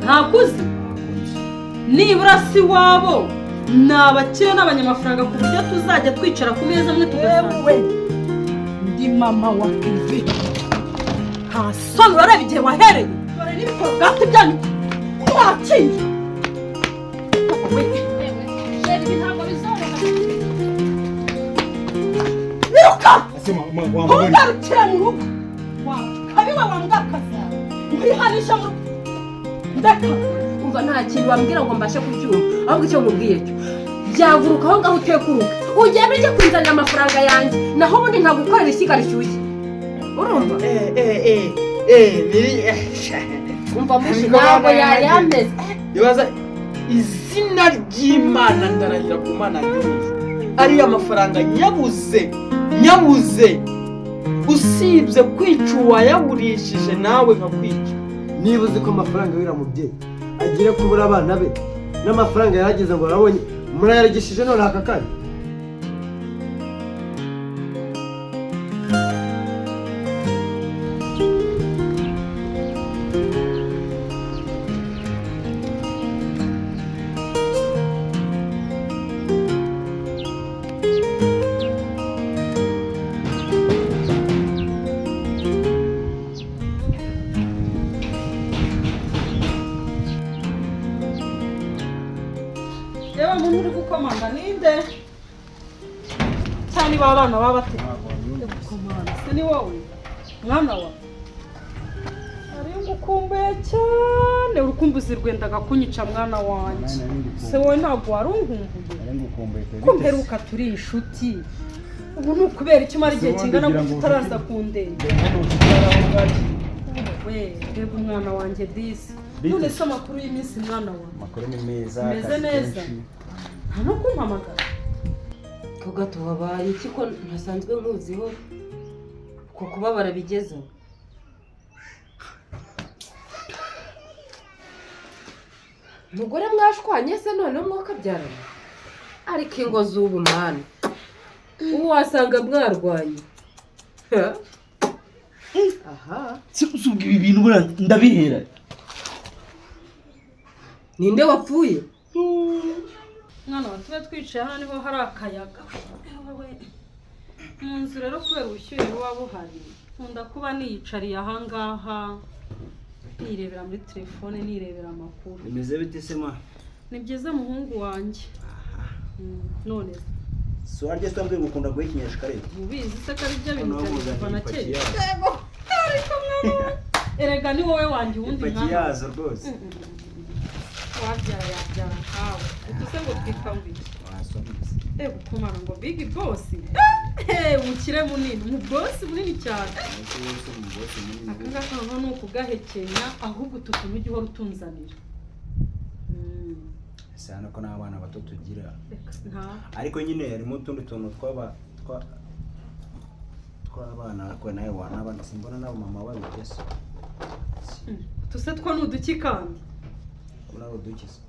Ntakuzi nibura si wabo ni abakire n'abanyamafaranga, ku buryo tuzajya twicara ku meza amwe tugasanga. Yewe, ndi mama wa Keve. Nta soni, urareba igihe wahereye. Dore n'ibikorogati byanyu mwakira. Chéri, ibi ntabwo bizoroha. Biruka! Ese wamubonye? Ntugarukire mu rugo kabiwe, wambwakazi, nkwihanisha mu rugo, ndeka. Umva, nta kintu wambwira ngo mbashe kubyumva, ahubwo icyo nkubwiye cyo byaguruka aho ngaho utekuruka, ugenda ujya kunzanira amafaranga yanjye, naho ubundi ntagukorera ishyiga rishyushye, urumva? Biri. Umva mushi, ntabwo yayameze. Ibaza, izina ry'Imana, ndarahira ku Mana y'ijuru, ariya mafaranga nyabuze, nyabuze, usibye kwica uwayagurishije nawe nkakwica. Niba uzi ko amafaranga y'uriya mubyeyi agiye kubura abana be n'amafaranga yarageze ngo arabonye, murayarigishije none aka kanya. Yewe, muntu uri gukomanga ninde? Cyane niba abana baba bate gukomanga, se ni wowe mwana wa? Ari ngukumbuye cyane, urukumbuzi rwendaga kunyica, mwana wanjye. Se wowe ntabwo wari unkumbuye ko mperuka turi inshuti? Ubu ni ukubera icyo umara igihe kingana gutya utaraza kundeba? We mbega umwana wanjye disi! None se amakuru y'iminsi, mwana wawe? Amakuru ni meza. Meze Akazi neza. kenshi. Nta no kumpamagara. Ko gato wabaye iki ko ntasanzwe nkuziho ko kubabara bigeze? Umugore mwashwanye se noneho mwakabyarana? Ariko ingo z'ubu mwana, ubu wasanga mwarwanye aha. Se usubwa ibi bintu buriya ndabihera? Ninde wapfuye? Mwana wa, tube twicaye hano, niho hari akayaga. Yewe, mu nzu rero kubera ubushyuhe buba buhari, nkunda kuba niyicariye ahangaha nirebera muri telefone, nirebera amakuru. Bimeze bite se ma? Ni byiza, muhungu wanjye. None se? Si warya se wambwiye ngo ukunda guhekenya shikarete? Ubizi se ko ari byo bintu Noneho byanjye muzanye kuva na ipaki kera. yazo. Ariko mwana wa, erega ni wowe wanjye uwundi Ipaki mwana yazo rwose. Wabyara yabyara nkawe utuse ngo twitwa ngo iki? Wasomye. Ego kumara ngo big boss, umukire munini, umubosi munini cyane. Ese wowe se umubosi munini? Aka ngaka noneho ni ukugahekenya, ahubwo utu tuntu ujya uhora utunzanira. Ese hano ko n'abana bato tugira? Reka nta. Ariko nyine harimo utundi tuntu twaba tw'abana, ariko nawe wanabana, simbona n'abo mama babirya se. Utu se two ni uduki kandi? Kubona ari uduki se?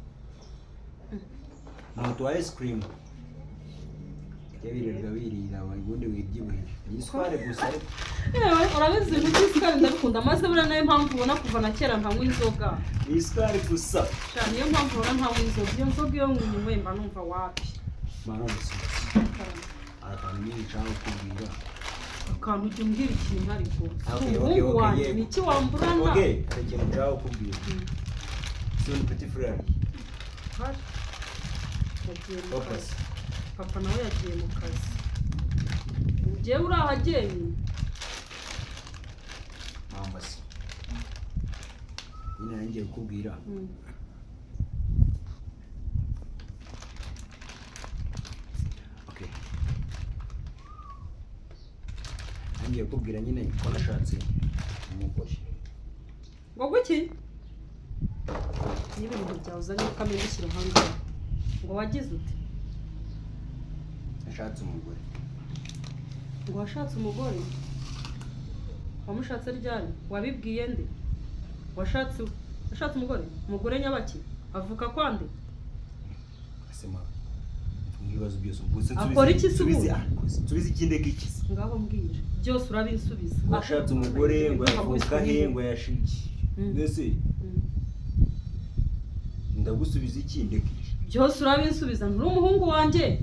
Ni utu ice cream jya birirwa birira, ubundi wibyibuhira, ni isukari gusa ariko. Yewe, urabizi, ibintu by'isukari ndabikunda, maze buriya nayo mpamvu ubona kuva na kera ntanywa inzoga. Ni isukari gusa. Sha, niyo mpamvu ubona ntanywa inzoga. Iyo nzoga iyo nyinyweye mba numva wapi. Mwana, none se hari akantu nyine nshaka kukubwira. Akantu, ujya umbwira ikintu ariko si Okay, okay, umuhungu okay, wanjye. yego. Ni iki wamburana? Okay, hari ikintu nshaka kukubwira. Si ni petit frère? Hari. Yagiye mu Papa kazi. se? Papa nawe yagiye mu kazi. Njyewe uri ahagenyine. Mama se, nyine nari ngiye kukubwira. Okay, nari ngiye kukubwira nyine ko nashatse umugore. Ngo guki? Niba ibintu byawe uzanye ukamenya ushyira ahangaha, ngo wagize ute? Nashatse umugore. Ngo washatse umugore? Wamushatse ryari? Wabibwiye nde? Washatse umugore? Umugore nyabaki? Avuka kwande? Ese ma, ibibazo byose ubwo se? Akora iki se ubu? Nsubize ikindi iki se? Ngaho mbwira byose, urabinsubiza. Ngo washatse umugore, ngo yavuka he, ngo yashiki mbese? Ndagusubiza iki ndeka iki? Byose urabinsubiza, nturi umuhungu wanjye.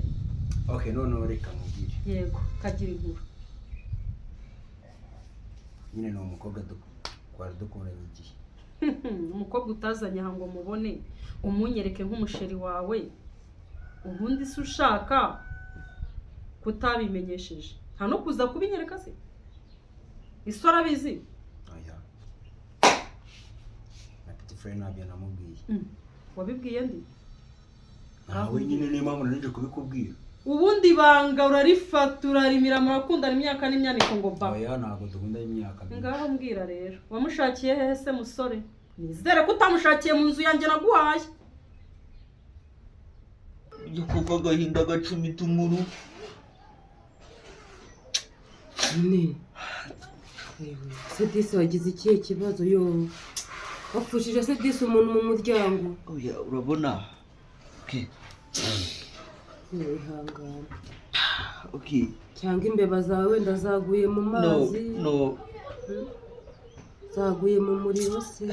Okay, noneho reka nkubwire. Yego, kagira inkuru. Nyine ni umukobwa twari dukundanye igihe. Umukobwa utazanye aha ngo mubone, umunyereke nk'umusheri wawe, ubundi se ushaka kutabimenyesheje nta no kuza kubinyereka se? Isi arabizi? Oya, na petit frère ntabyo namubwiye. Wabibwiye ndi? Nawe nyine, niyo mpamvu nari nje kubikubwira. Ubundi ibanga urarifata urarimira, murakundana imyaka n'imyaniko ngo ba. Oya, ntabwo dukundanye imyaka myinshi. Ngaho mbwira rero, wamushakiye hehe se musore? Nizere ko utamushakiye mu nzu yanjye naguhaye. Kuko agahinda gacumita umuru. Nyine se disi, wagize ikihe kibazo? Yo, wapfushije se disi umuntu mu muryango? Oya, urabona, okay. Wihangana. Okay. Cyangwa imbeba zawe wenda zaguye mu No. mazi? No. Zaguye mu muriro se?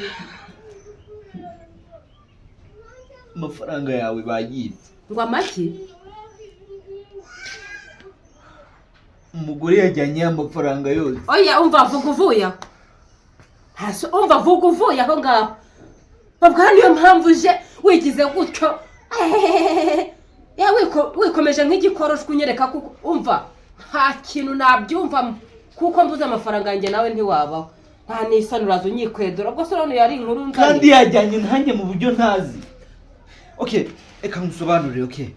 Amafaranga yawe bayibye. Ngo amaki? Umugore yajyanye amafaranga yose. Oya, umva, vuga uvuye aho hasi, umva, vuga uvuye aho ngaho. Babwira niyo mpamvu uje wigize gutyo. Ehehehe. Ya, wikomeje nk'igikoroshwa unyereka kuko umva nta kintu nabyumvamo, kuko mbuze amafaranga yanjye nawe ntiwabaho, nta n'isoni uraza unyikwedura. Ubwo se urabona yari inkuru nzanye? Kandi yajyanye ntanjye mu buryo ntazi. Okay, reka nkusobanurire. Okay,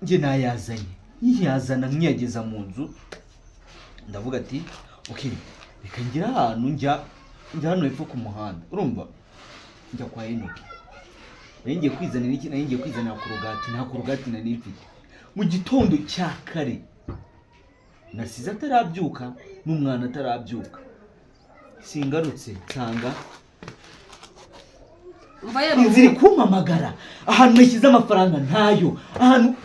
njye nayazanye, nkiyazana nkiyageza mu nzu, ndavuga ati okay, reka ngire ahantu njya hano hepfo ku muhanda, urumva, njya kwa Enoki. Nari ngiye kwizanira iki? Nari ngiye kwizanira korogati. Nta korogati nari mfite. Mu gitondo cya kare nasize atarabyuka n'umwana atarabyuka, singarutse nsanga Umva ye. Inzira iri kumpamagara, ahantu nashyize amafaranga ntayo, ahantu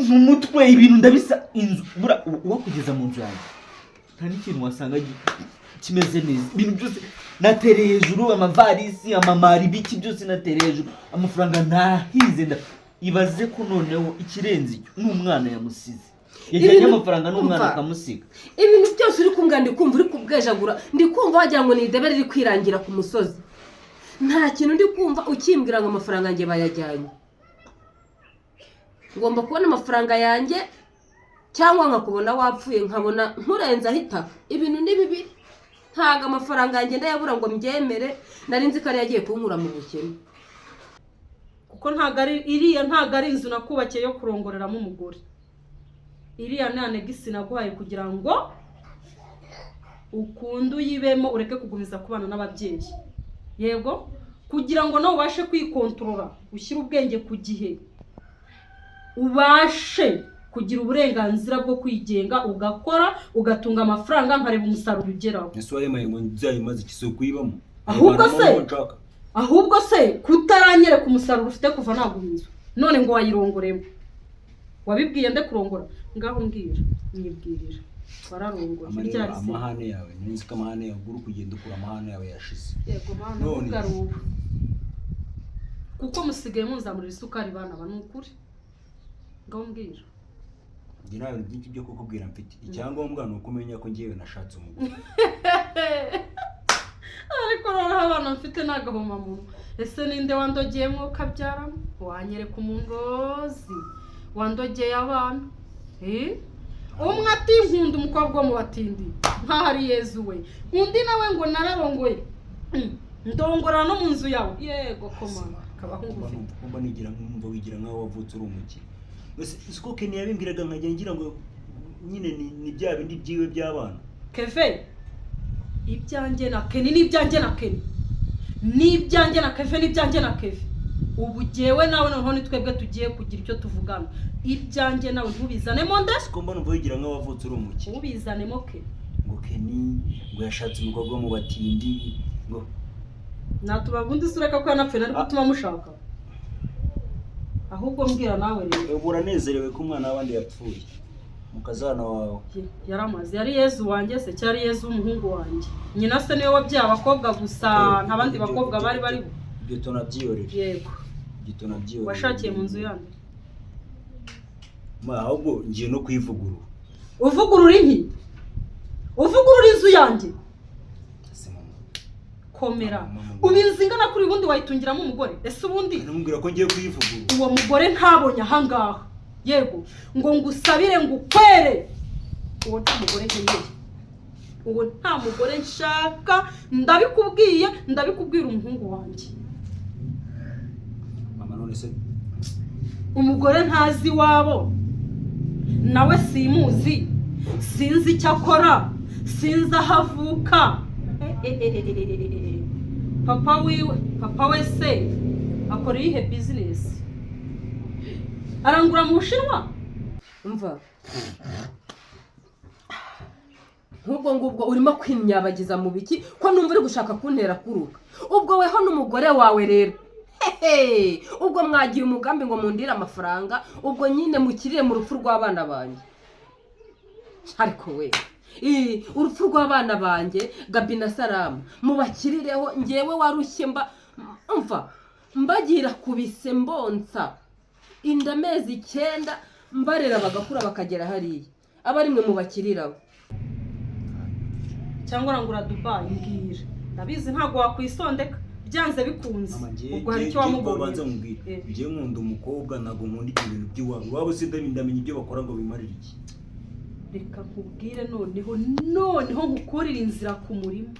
mu mutwe ibintu ndabisa inzu bura uwakugeza mu nzu yanjye nta n'ikintu wasanga kimeze neza. Ibintu byose natereye hejuru, amavarisi, amamari, ibiki byose natereye hejuru, amafaranga ntahize. Nda ibaze ko noneho ikirenze icyo n'umwana yamusize, yajyanye amafaranga n'umwana Umva. akamusiga. Ibintu byose uri kumbwira ndi kumva uri kubwejagura, ndi kumva wagira ngo ni idebe riri kwirangira ku musozi. Nta kintu ndi kumva. Ukimbwira ngo amafaranga yanjye bayajyanye, ngomba kubona amafaranga yanjye cyangwa nkakubona wapfuye, nkabona nkurenzaho itaka. Ibintu ni bibi, ntabwo amafaranga yanjye ndayabura ngo mbyemere. Nari nzi ko ariyo agiye kunkura mu bukene. Kuko ntabwo ari iriya, ntabwo ari inzu nakubakiye yo kurongoreramo umugore. Iriya ni annexe naguhaye kugira ngo ukunde uyibemo, ureke kugumiza kubana n'ababyeyi. Yego, kugira ngo nawe ubashe kwikontorora, ushyire ubwenge ku gihe, ubashe kugira uburenganzira bwo kwigenga, ugakora, ugatunga amafaranga, nkareba umusaruro ugeraho. Ese waremaye ngo nzayimaze iki? Si ukuyibamo? Ahubwo se- Nyivanamo uwo nshaka. Ahubwo se kutaranyereka umusaruro ufite kuva naguha inzu, none ngo wayirongoremo? Wabibwiye nde kurongora? Ngaho mbwira, nyibwirira, wararongoye ryari se? Amahane yawe, nari nzi ko amahane yawe uri kugenda ukura, amahane yawe yashize. Yego mana. None. Ahubwo ari ubu kuko musigaye munzamurira isukari bana ba, ni ukuri. Ngaho mbwira. Njye nta bintu byinshi byo kukubwira mfite. Icyangombwa ni uko umenya ko ngewe nashatse umugore. Ariko noneho abana mfite ni agahomamunwa. Ese ninde wandogeyemo ukabyaramo? Wanyereka umugozi wandogeye abana? Eh? Umwe ati nkunda umukobwa wo mu batindi nkaho ari Yezu we, undi nawe ngo nararongoye. Ndongora no mu nzu yawe. Yego koma, kabahungu ufite. Kumba nigira nkumva wigira nkaho wavutse uri umukire. Ese siko Ken yabimbwiraga, nkajya ngira ngo nyine ni bya bindi byiwe by'abana. Keve, ibyanjye na Keni n'ibyanjye na Keni n'ibyanjye na Keve n'ibyanjye na Keve, ubu jyewe nawe noneho ni twebwe tugiye kugira icyo tuvugana. Ibyanjye nawe ntubizanemo nde? Siko mbona umva wigira nkaho wavutse uri umukire. Ntubizanemo ke. Ngo Ken ngo yashatse umukobwa wo mu batindi ngo Natuba ubundi se ureka ko yanapfuye nari gutuma mushaka? Ahubwo mbwira nawe rero. Ubu uranezerewe ko umwana w'abandi yapfuye, mukazana wawe? Yaramaze, yari Yezu wanjye se cyari Yezu w'umuhungu wanjye? Nyina se niwe wabyaye abakobwa gusa, nta bandi bakobwa bari bariho? Ibyo tunabyiyorera. Yego. Ibyo tunabyiyorera. Washakiye mu nzu yande? Ma, ahubwo ngiye no kuyivugurura. Uvugurura inki? Uvugurura inzu yanjye? Ese mama, Komera. Mama, mama. Ubu inzu ingana kuri ubundi wayitungiramo umugore? Ese ubundi namubwira ko ngiye kuyivugurura. Uwo mugore ntabonye ahangaha, yego, ngo ngusabire ngukwere. Uwo nta mugore nkeneye, uwo nta mugore nshaka, ndabikubwiye, ndabikubwira umuhungu wanjye. Mama, none se Umugore ntazi iwabo, nawe simuzi, sinzi icyo akora, sinzi aho avuka. Papa wiwe, papa we se akora iyihe business? Arangura mu Bushinwa? Umva, nk'ubwo ngubwo urimo kwimyabagiza mu biki, ko numva uri gushaka kuntera kuruka? Ubwo weho n'umugore wawe rero, hehe, ubwo mwagiye umugambi ngo mundire amafaranga, ubwo nyine mukirire mu rupfu rw'abana banjye. Ariko we, urupfu rw'abana banjye Gabi na Salamu mubakirireho. Ngewe warushye mba, umva, mbagira kubise, mbonsa inda amezi 9, mbarera bagakura bakagera hariya, aba ari mwe mubakiriraho. Cyangwa arangura Dubayi? Mbwira, ndabizi ntabwo wakwisondeka byanze bikunze. Mama, ngiye Ubwo hari icyo ngiye wamubonye. Babanza nkubwire. Ngiye nkunda umukobwa, ntabwo nkunda ibyo bintu by'iwabo. Iwabo se ndamenya ibyo bakora ngo bimarire iki? Reka nkubwire noneho nkukurire inzira ku murima,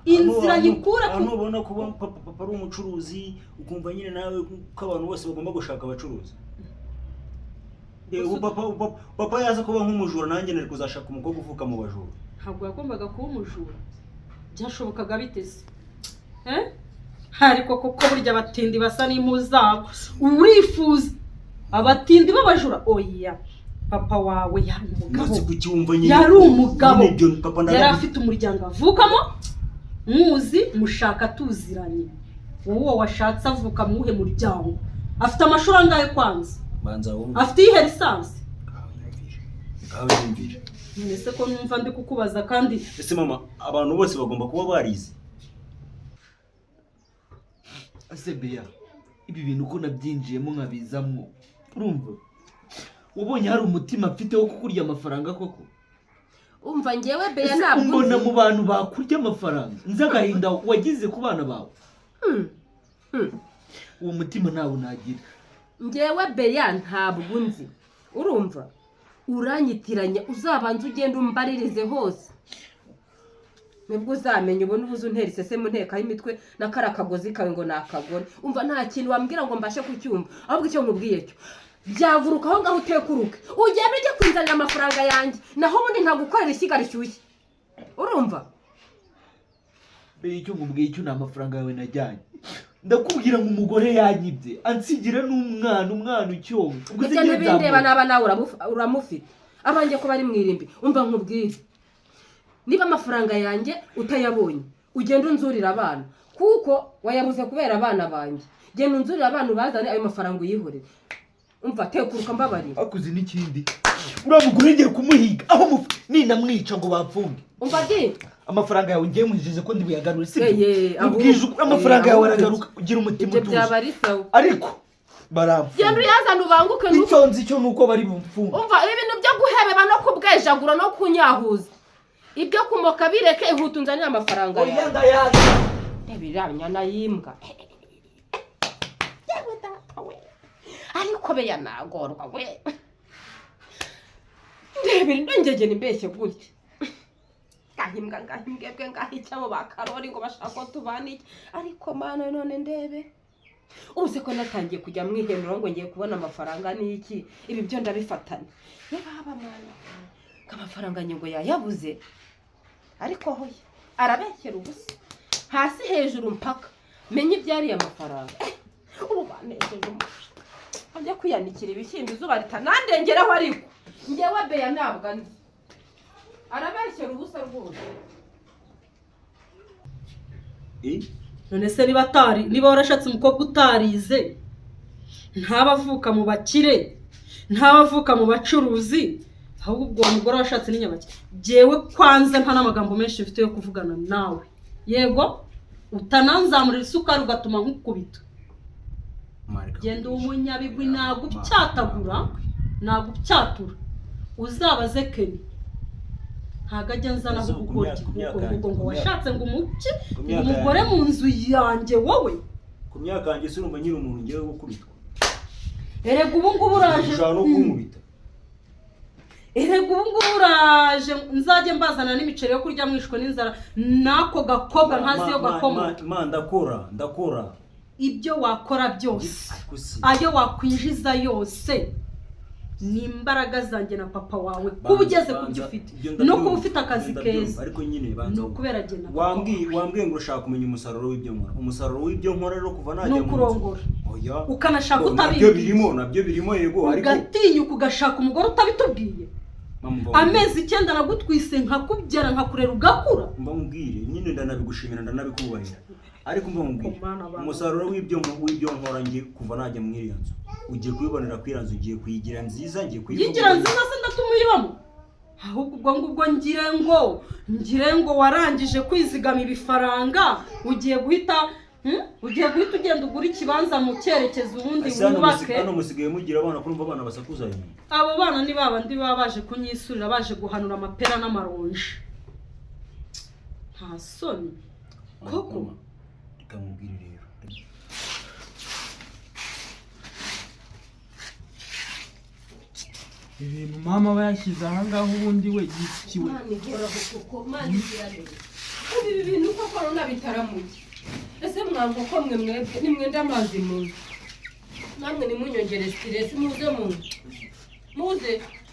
inzira nyikura ku Ahantu ubona kuba papa ari umucuruzi, ukumva nyine nawe ko abantu bose bagomba gushaka abacuruzi. Ubu papa yaza kuba nk'umujura, nanjye nari kuzashaka umukobwa uvuka mu bajura. Ntabwo yagombaga kuba umujura. Byashobokaga biteze, eh? Ariko koko burya abatindi basa n'impu zabo. Urifuza abatindi b'abajura? Oya, papa wawe yari umugabo. Nasi kuki wumva nyine Yari umugabo. Nyine ibyo papa Yari afite umuryango avukamo, muzi mushaka tuziranye. Wowe washatse avuka muwuhe muryango? Afite amashuri angahe kwanza? Banza wumve. Afite iyihe licence? Ngaho nyumvire, ngaho nyumvire. None se ko numva ndi kukubaza kandi? Ese mama, abantu bose bagomba kuba barize? Ese Beya, ibi bintu ko nabyinjiyemo nkabizamwo, urumva wabonye hari umutima mfite wo kukurya amafaranga koko? Umva, ngewe Beya, Ese ntabwo umbona nzi. mu bantu bakurya amafaranga? Nzi agahinda wagize ku bana bawe. Uwo mutima ntawo nagira. Ngewe Beya ntabwo nzi, urumva uranyitiranya. Uzabanza ugenda umbaririze hose, nibwo uzamenya. Ubona ubuze untera isese mu nteko y'imitwe na kariya kagozi kawe ngo ni akagore. Umva, nta kintu wambwira ngo mbashe kucyumva. Ahubwo icyo nkubwiye cyo, byaguruka aho ngaho, utekuruke, ugende ujye kwinzanira amafaranga yanjye, naho ubundi ntagukorera ishyiga rishyushye, urumva? Beya, icyo nkubwiye icyo ni amafaranga yawe najyanye. Ndakubwira ngo umugore yanyibye, ansigira n'umwana, umwana ucyonka. Ubwo se Ibyo ngiye ntibindeba. nzamubona? Naba nawe uramufite, abanjye ko bari mu irimbi. Umva nkubwire, niba amafaranga yanjye utayabonye, ugenda unzurira abana, kuko wayabuze kubera abana banjye. Genda unzurire abana, ubazane, ayo mafaranga uyihorere. Umva, tekuruka, mbabarira. Hakuze n'ikindi, uriya mugore ngiye kumuhiga aho ninamwica ngo bapfunge. Umva di. Amafaranga yawe ngiye mwijeje ko ndibuyagarure, sibyo? Eye, ahubwo- Mubwije ukuri, amafaranga yawe ahubwo aragaruka, ugira umutima ibyo utuje. Byaba ari sawa. Ariko Genda baramfunga. uyazane, ubanguke Icyo nzi cyo ni uko bari bumfunge. Umva, ibi bintu byo guhebeba no kubwejagura no kunyahuza, ibyo kumoka bireke. Ihute unzanire amafaranga Oya, yawe. ndayazi. Reba iriya nyana y'imbwa. Yewe data we, ariko beya nagorwa we. Ndebera ino ngegera imbeshye gutya. Ngaho imbwa, ngaho imbwebwe, ngaho icyabo ba Karori ngo bashaka ko tubana iki? Ariko mana, none ndebe ubu se ko natangiye kujya mwihenura ngo ngiye kubona amafaranga n'iki? Ibi byo ndabifatanya. Niba mwana ngo amafaranga ngo yayabuze, ariko hoya arabeshyera ubusa hasi hejuru mpaka menye ibyariye amafaranga. Ubu banesheje umuco, ajya kwiyanikira ibishyimbo izuba ritanandengeraho. Ariko ngewe Beya ntabwo anzi, arabeshyera ubusa rwose. None se niba atari, niba warashatse umukobwa utarize, ntaba avuka mu bakire, ntaba avuka mu bacuruzi, ahubwo ubwo uwo mugore washatse ni nyabaki? Jyewe kwanza nta n'amagambo menshi mfite yo kuvugana nawe, yego. Utananzamurira isukari ugatuma nkukubita. Marika, Genda umunyabigwi, nagucyatagura, nagupyatura. Uzabaze Keni, ntago ajya nzanaho Ku ubugoryi myaka- ku myaka ngo yanjye, ngo ku myaka- washatse ngo umuki ku myaka umugore yanjye. mu nzu yanjye wowe. Ku myaka yanjye se urumva nyiri umuntu ngewe gukubitwa? Erega ubu ngubu uraje. Ushobora no kunkubita. Erega ubu ngubu uraje, nzajye mbazana n'imiceri yo kurya mwishwe n'inzara n'ako gakobwa ntazi iyo gakomoka. Ma, ndakora, ndakora. Ibyo wakora byose, Ariko si ayo wakwinjiza yose, ni imbaraga zanjye na papa wawe. Kuba ugeze ku byo ufite Ibyo no ndabyumva, kuba ufite akazi ibyo ndabyumva, keza, ariko nyine banza ni ukubera jye na papa. Wambwiye ngo urashaka kumenya umusaruro w'ibyo nkora. Umusaruro w'ibyo nkora rero kuva najya Ni mu nzu. ukurongora. Oya. Ukanashaka Nabyo utabibwiye. birimo, nabyo birimo, yego, ariko Ugatinyuka ugashaka umugore utabitubwiye. Mama, umva. Amezi 9 nagutwise, nkakubyara, nkakurera, ugakura. Mba nkubwire nyine, ndanabigushimira, ndanabikubahira, ariko mba nkubwire, Kumana bana. umusaruro w'ibyo nkora ngiye kuva najya muri iriya nzu, ugiye kubibonera kuri iriya nzu, ugiye kuyigira nziza, ngiye kuyivuga. Yigira nziza se ndatuma uyibamo? Ahubwo ubwo ngubwo ngire ngo warangije kwizigama ibifaranga, ugiye guhita, Ugiye guhita ugenda ugura ikibanza mu cyerekezo, ubundi Ese hano wubake. Hano musigaye mugira abana, kurumva abana basakuza inyuma? Abo bana ni babandi baba baje kunyisurira, baje guhanura amapera n'amaronji. Nta soni koko. Mama, reka nkubwire rero. Ibintu mama aba yashyize ahangaha, ubundi we yikiwe. Imana ihoraho koko, Imana igira neza. Ubu ibi bintu koko runa bitaramuye. Ese mwanga ko mwe mwebwe nimwenda amazi muze, namwe nimunyongere stress. Muze muze muze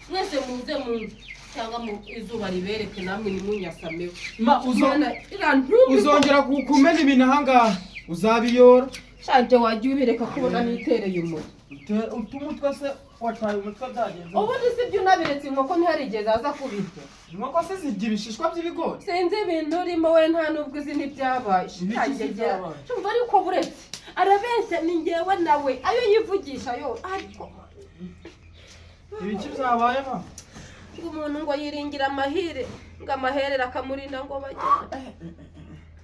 mwese, muze muze, cyangwa mu izuba ribereke, namwe nimunyasameho. Ma uzo Imana irantumye. Uzongera kumena ibintu ahangaha uzabiyora. Shante, wagiye ubireka kubona nitereye umutwe. Umutwe se wataye umutwe byagenze? Ubundi si byo, unabiretse inkoko ntiharigeze aza kubirya. Inkoko se zirya ibishishwa by'ibigori? Sinzi ibintu urimo we, nta nubwo uzi n'ibyabaye. Ibiki se byabaye? Cyumva ariko buretse arabeshya, ni ngewe nawe ayo yivugisha yo, ariko Ibiki byabaye ma? Ngo umuntu ngo yiringira amahire, ngo amaherere akamurinda ngo bagende.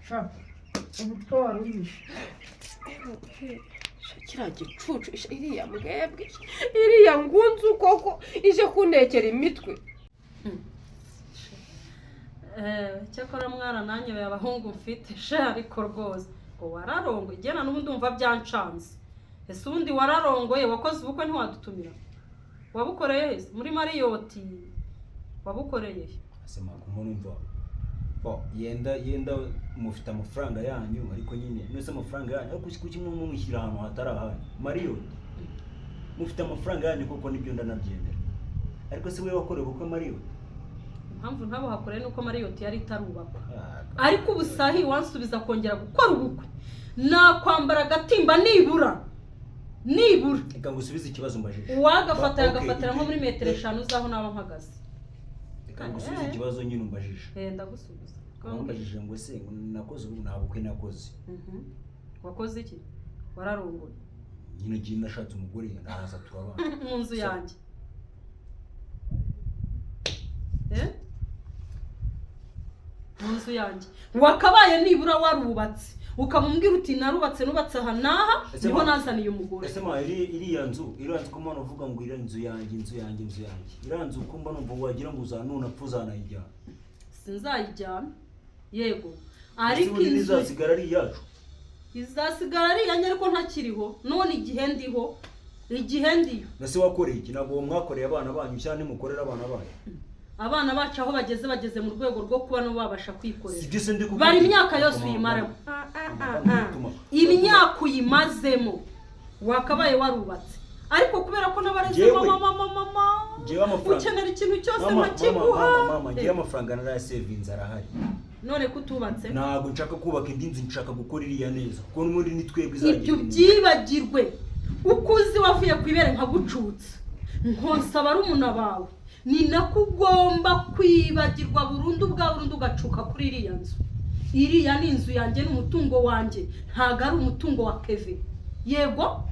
Sha, umutwe wari unyishe. Kiriya gicucu, iriya mbwebwe, iriya ngunzu koko ije kuntekera imitwe. Cyakora mwana nanyoye abahungu mfite she, ariko rwose ngo wararongoye, igena n'ubundi ndumva byancanze. Ese ubundi wararongoye, wakoze ubukwe ntiwadutumira? Wabukoreye he? Muri Marriott wabukoreye he? Ese makuma numva bo yenda yenda mufite amafaranga yanyu, ariko nyine nose amafaranga yanyu, ariko kuki mumushyira ahantu hatari ahanyu? Marriott, mufite amafaranga yanyu koko, nibyo ndanabyemera, ariko se we wakorewe ubukwe Marriott? Impamvu ntabuhakoreye ni uko Marriott yari itarubakwa. Ah, Ariko ubu sahi wansubiza kongera gukora ubukwe, nakwambara agatimba nibura nibura. Reka ngusubize ikibazo mbajije. Uwagafata Okay, yagafatira nko muri metero 5 z'aho naba mpagaze. Reka ngusubize ikibazo nyine umbajije. Ndagusubiza. Wambajije ngo ese nakoze ubu? Nta bukwe nakoze. Wakoze iki? Wararongoye. Nyine gihe nashatse umugore, ndahaza turabana. Mu nzu yanjye? Eh? Mu nzu yanjye wakabaye nibura warubatse, ukaba umbwira uti narubatse, nubatse aha n'aha, Ese niho nazaniye umugore. Ese ma, iriya nzu ko mbona uvuga ngo iriya nzu yanjye, inzu yanjye, inzu yanjye, iriya nzu ko mbona numva wagira ngo uzanunapfa uzanayijyana? Sinzayijyana yego, Ese ariko ubundi inzu ntizasigara ari iyacu? Izasigara ari iyanjye, ariko ntakiriho. None igihe ndiho, igihe ndiyo. Ese wakoreye iki? Ntabwo mwakoreye abana banyu cyangwa ntimukorera abana banyu? Abana bacu aho bageze, bageze mu rwego rwo kuba nabo babasha kwikorera. Si byo se ndi kukubwira? Bari imyaka yose uyimaramo, imyaka uyimazemo wakabaye warubatse, ariko kubera ko n'abarezi Njyewe- mama, mama, mama, Njyewe amafaranga ukenera ikintu cyose Mama, mama, nkakiguha. mama, mama, njyewe amafaranga narayasevinze, arahari. None kutubatse? Ntabwo nshaka kubaka indi nzu, nshaka gukora iriya neza, kuko n'ubundi ni twebwe izagira Ibyo umumaro. byibagirwe. Uko uzi wavuye ku ibere nkagucutsa, nkonsaba barumuna bawe, ni nako ugomba kwibagirwa burundu bwa burundu, ugacuka kuri iriya nzu. Iriya ni inzu yanjye, ni umutungo wanjye, ntabwo ari umutungo wa Keve. Yego.